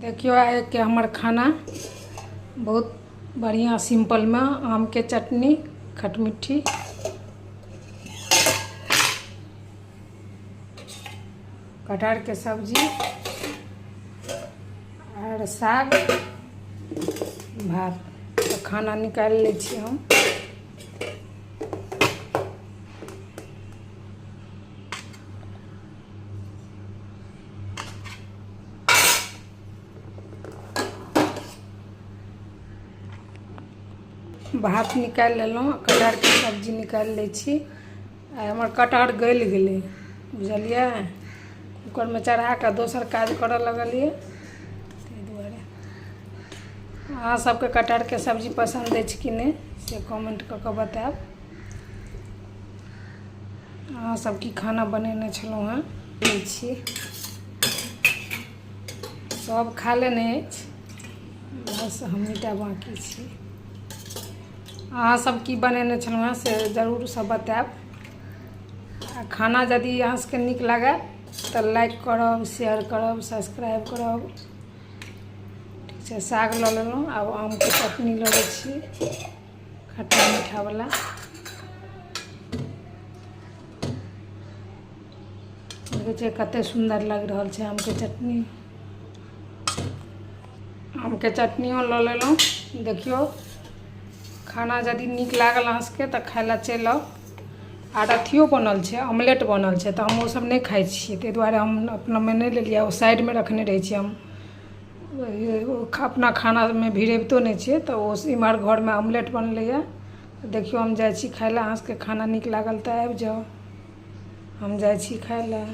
देखियौ आइके हमर खाना बहुत बढ़िआँ सिम्पलमे आमके चटनी खटमिट्ठी कटहरके सब्जी आओर साग भात। तऽ खाना निकालि लै छी हम। भात निकालि लेलहुँ, कटहरके सब्जी निकालि लै छी। आइ हमर कटहर गलि गेलै, बुझलियै? कूकरमे चढ़ा कऽ दोसर काज करऽ लगलियै, ताहि दुआरे। अहाँ सबके कटहरके सब्जी पसन्द अछि कि नहि, से कमेंट कऽ कऽ बतायब। अहाँ सब की खाना बनेने छलहुँ हेँ? लै छी, सब खा लेने अछि, बस हमहीँटा बाँकी छी। अहाँ सब की बनेने छलहुँ हेँ, से जरूर सब बतायब। आ खाना यदि अहाँ सबके नीक लागए तऽ लाइक करब, शेयर करब, सब्सक्राइब करब। ठीक छै, साग लऽ लेलहुँ, आब आमके चटनी लऽ लै छी, खट्टा मीठावला। देखै छियै कते सुन्दर लागि रहल छै आमके चटनी। आमके चटनियो लऽ लेलहुँ। देखियौ, खाना यदि नीक लागल अहाँ सबके तऽ खाय लए चलि आउ। आर अथियो बनल छै, ऑमलेट बनल छै, तऽ हम ओसब नहि खाइ छियै, ताहि दुआरे हम अपनामे नहि लेलियै, ओ साइडमे रखने रहै छियै। हम अपना खानामे भिड़ैबतो नहि छियै। तऽ ओ इमहर घरमे ऑमलेट बनलैए। देखियौ, हम जाइ छी खाय लए। अहाँ सबके खाना नीक लागल तऽ आबि जाउ। हम जाइ छी खाय लए।